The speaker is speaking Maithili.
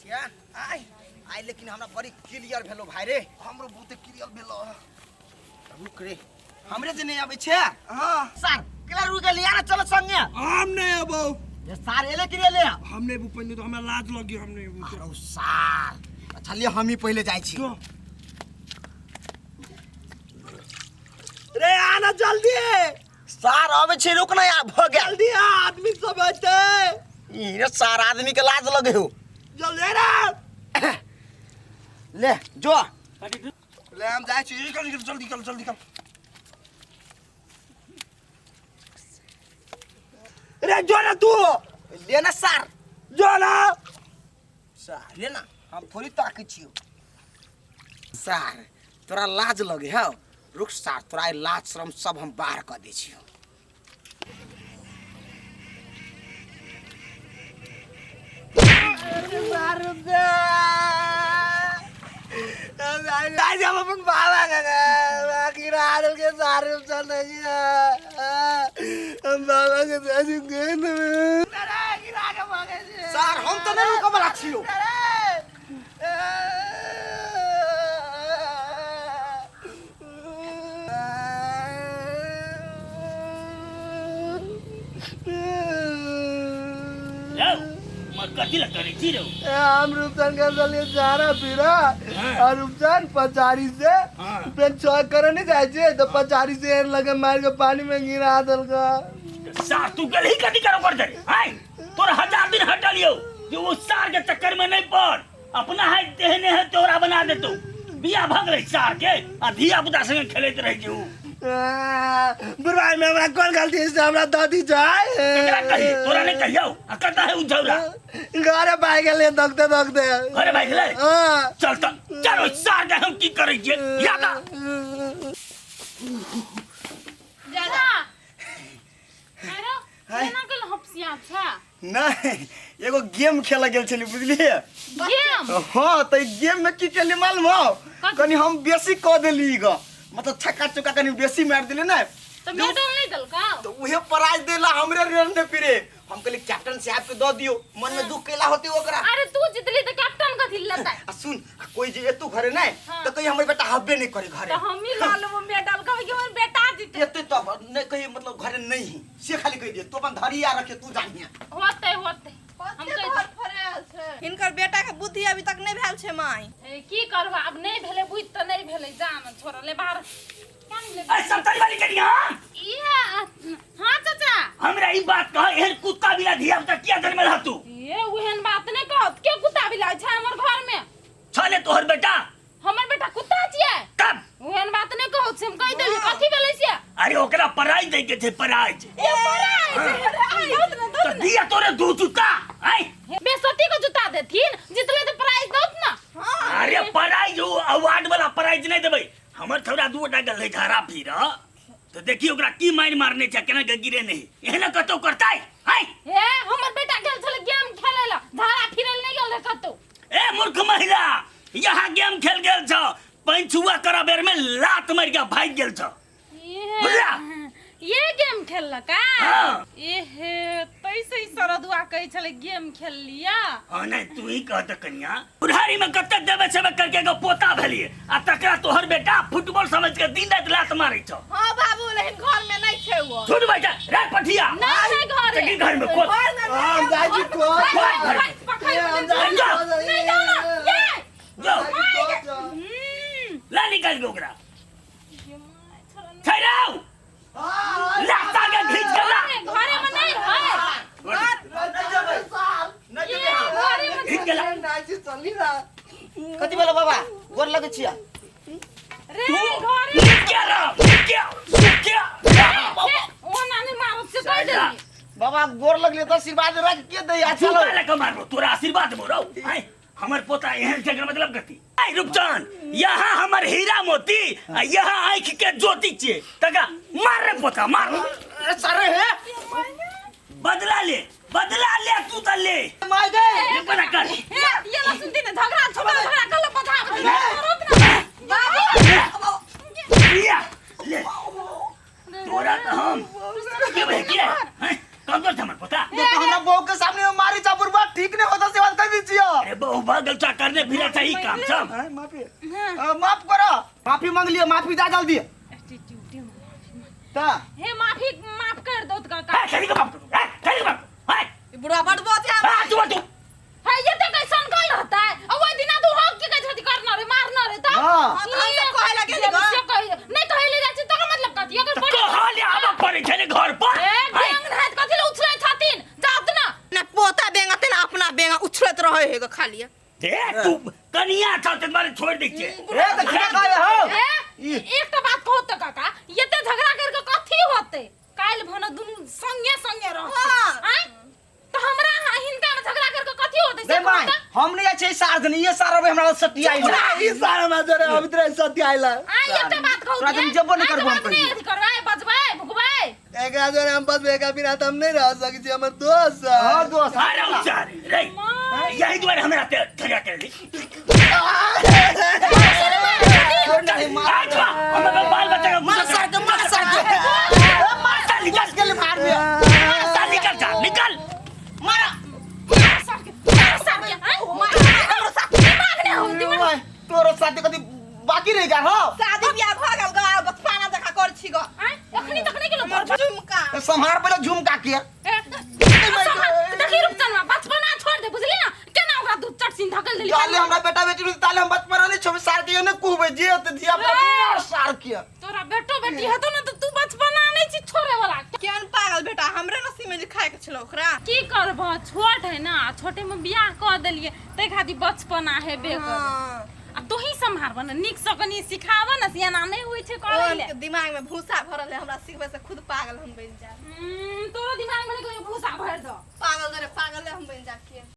छियै आइ आइ, लेकिन हमरा बड़ी क्लियर भेलो भाइ रे। हमरो बहुते क्लियर भेलो। रुक रे, हमरे जे नहीं आबै छै। हाँ सर क्लियर रुक गेल यार, चलो संगे। हम नहीं अबो। ये सार एले कि एले? हम नहीं अबो, पहिले तो हमरा लाज लगी, हम नहीं अबो। अरे सार, अच्छा लिए, हम ही पहिले जाइ छी। जो रे, आना जल्दी। सार आबै छै, रुक ना यार, भ गेल। जल्दी आ, आदमी सब अइते। ई रे सार, आदमी के लाज लगे हो। जल्दी रे। ले जो। ले, हम जाइ छी। निकल निकल, जल्दी निकल, जल्दी निकल रे, जो ना तू। ले ना सार। जो ना। सार ले ना, हम थोड़ी ताकै छियौ सार, तोरा लाज लगे हौ। रुक सार, तोरा ई लाज शरम सब हम बाहर कऽ दै छियौ। आज हम अपन बाबा के बाकी राडल के सारे चल रही हम बाबा के साथ गए ना। सार, हम तऽ नहि रुकऽ बला छियौ। रौ म कथी लए करै छी रौ? हम रूपचंद के चलिए जारा फिरा और रूपचंद पचारी से पेन चौक करे नहीं जाए छे तो पचारी से एहन लगे मार के पानी में गिरा देलका। सार तू गेलही कथी करो कर दे आय, तोर हजार दिन हटलियौ कि ओ सार के चक्कर में नहीं पड़, अपना है तेहने है तोरा बना देतौ। बियाह भऽ गेलै सार के आ धिया पुता संगे खेलैत रहै छै उ। बुढ़वाई में हमरा कोन गलती से हमरा दादी जाए? केकरा कही? तोरा नहीं कहियौ। आ कतऽ है उ झौरा? घरे भाग गेलै दगते दगते। घरे भागि गेलै? हाँ। चल तऽ चल, ओहि सार के हम की करै छियै याद आ। जा अरे, केना गेल हपसिया छा? नहि, एगो गेम खेलऽ गेल छली, बुझलियै? गेम? हाँ, तऽ गेम में की केली मालूम हौ? कथी? कनि हम बेसी कऽ देली ग, मतलब छक्का चौका कनि बेसी मारि देली ने। तऽ मेडल नहि देलकौ? तऽ उहे प्राइज देला हमरे रेल ने फिरे। हम कहली कैप्टन साहब के दऽ दियौ, मन में दुख कैला होते ओकरा। अरे तू जितली तऽ कैप्टन कथी लेतै? आ सुन, आ कोई जे एतू घरे नहीं हाँ। तो कही हमर बेटा हब्बे नहीं करे घरे। तऽ हमही लऽ लेबो मेडल, कहबै कि हमर बेटा जीते। एते तब नहीं कही, मतलब घरे नहीं ही से खाली कही दिए, तू अपन धरी आ रखे, तू जानिए। होतै होतै, हम कते कहि घर फड़ायल छै, हिनकर बेटा के बुद्धि अभी तक नहि भेल छै माय। ए, की करबा आब, नहि भेलै बुद्धि तऽ नहि भेलै, जा ने छोड़ ले बाहर। ए सप्तरी वाली कनिया। इहे हाँ चाचा। हमरा ई बात कह, एहन कुत्ता बिला धिया पुता किया जन्मल ह तू? ये ओहन बात नहि कहत के, कुत्ता बिला छै हमर घर में? छले तोहर बेटा। हमर बेटा कुत्ता छियै? तब ओहन बात नहि कहत से हम कहि देली। कथी भेलै से? अरे ओकरा प्राइज दै के छै, प्राइज। ए प्राइज दौत ने, तो दौत ने। दिया तोरे दू जूता आय। बेसती के जूता देथिन, जितले तऽ प्राइज दौत ना। अरे प्राइज उ अवार्ड वाला प्राइज नहीं देबै, हमर छौड़ा दू गोटा गेल रहै झाड़ा फिर तो देखी ओकरा की मारि मारने छै, केना के गिरे नहीं, एहन कतौ करतै हाय। हे, हमर बेटा गेल छलै गेम खेलै ला, झाड़ा फिरै ला नहि गेल रहै कतौ। ए मूर्ख महिला, यहाँ गेम खेल गेल छ, पंचुआ करा बेर में लात मार के भाग गेल छ। बुझला? ये गेम खेललका? हाँ। एहे तैसे ही सरदुआ कहै छलै गेम खेल लिया। हाँ नहीं, तू ही कह त कनिया, बुढ़ारी में कते देवे सेवे करके एगो पोता भेलिए आ तकरा तोहर बेटा फुटबॉल समझ के दिन रात लात मारै छौ। हाँ बाबू, लेकिन घर में नहीं छै वो। झूठ बैठा रे पठिया। नहीं छै घरे। की घर में कोन? घर में नहीं हम है, जाइ छी घर में कोन? कोन घर में? पकड़ ए, हम जाइ छी जाओ। कोन? नहीं जाओ ना ये। जो हम्म। ला निकाल के ओकरा ठहराओ, लाता के घीच के ला। घरे घरे में नहीं है। नहीं ये जेबै हम। घरे में। घीच के ला। कथी भेलो बाबा? गोर लगै छियै। रे तू घरे में। क्या रहा क्या क्या रहा? हे, ओ नानी मारत से कहि देली। बाबा, गोर लगले तऽ आशीर्वाद राख के दै अच्छा जूता लग। लके मारबो तोरा, आशीर्वाद मोरो आय। हमर पोता एहन छै, एकर मतलब कथी? आय रूपचंद, यहाँ हमर हीरा मोती आ यहाँ आँखि के ज्योति छियै, तका मार रे पोता मार। अरे सर हे। बदला ले, बदला ले तू त ले। मार गए। ये बना कर। हे, ये ला सुनती ने झगड़ा छोटा झगड़ा कल पधा मारत ना बाबू। या ले तोरा त हम के भाई के हैं, कमजोर छै हमर पोता। देखो, हमरा बहू के सामने मारी चापुर बात ठीक नहीं होता, से बात कह दी छियो। अरे बहु भऽ गेल छौ करने फिरे छै ई काम सब। हैं, माफी माफ करो, माफी मांग लियो, माफी दा जल्दी। एटीट्यूड में माफी मांग। ता हे, माफी माफ कर दो तो काका। है कथी के माफ करू? है कथी के माफ करू? है ई बुढ़वा बड बजे। है तू तू हे, ये तो कैसन कल रहता है और वो दिना तू हक की कैसे करना रे, मारना रे तब। हाँ। हाँ, तो हम सब कहे लगे ये ग। से कहे नहीं, कहे ले जाय छी तो मतलब कथी अगर तऽ बड़ी कहल आबऽ पड़ै छै ने घर पर। ए है बेंग रहत कथी ले उछलै छथिन जात ना। ना पोता बेंगा ते ना अपना बेंगा उछलत रहे हे ग खाली। दे तू कनिया छौ ते दुआरे छोड़ि दै छियै। ए त खिया खाए हो। ए, एकटा बात कहू तऽ काका, एते झगड़ा करके कथी होते? काल्हि भने दुनू संगे संगे रहते। हाँ। आँय, तऽ हमरा अहाँ हिनका में झगड़ा करके कथी होते से रे माय कहू तऽ? हम नहीं छै सार दिन, ये सार अबे हमरा सटिया आइला। ई सारा हमरा जोरे अबित रहे सत्य आइला। आँय, एकटा बात कहू तोरा तऽ? हम जब्बो नहि आँय, करबो हम तऽ बात नहि कहियो। अथी करबै, बजबै भुकबै। एकरा जोरे हम बस एकरा बिना तऽ हम नहीं रह सकै छी, हमर दोस्त है। हां दोस्त। अरे उचारे रे, यही दुआरे हमरा ते झगड़ा कर ली। छोड़ नहीं मार। आज बा हमरा बाल बच्चा के मार सार के, मार सार के। मार सार निकल। के लिए मार दिया। सार निकल, जा निकल। मारा। मार सार के, मार सार के, आँय, मार, हमरो साथ दिमाग नहि हो दिमाग। ओए, तोरो साथी कथी बाकी रह गया हो? शादी बियाह भ गेल ग, बचपना जकाँ कर छी ग। आँय, एखनी तक नहि गेलौ तोहर झुमका। सम्हार पहिले झुमका के। ए, देखी रूपचनवा, बचपना छोड़ दे, बुझली ना? केना ओकरा दू चट सिन धकेल देली। ताले हमरा बेटा बेटी रहतै, ताले हम बचपन नहीं छोड़बै सार के, ने कहबै जे होतै धिया पुता सार के। तोरा बेटो बेटी हेतौ ने तऽ तू बचपना नहि छी छोड़े वाला। केहन पागल बेटा हमरे नसीब में लिखाए के छलो ओकरा। की करबह, छोट है ना, छोटे में बियाह कऽ देलियै ताहि खातिर बचपना हेबे कर। हाँ। आ तोही सम्हारबह ने नीकसँ, कनि सिखाबह ने, सियाना नहि होइ छै करै ले। ओहन के दिमाग में भूसा भरल है, हमरा सिखबै से खुद पागल हम बनि जायब। तोरो दिमाग में कहियो भूसा भरि दऽ। पागल रे, पागले हम बनि जायब के।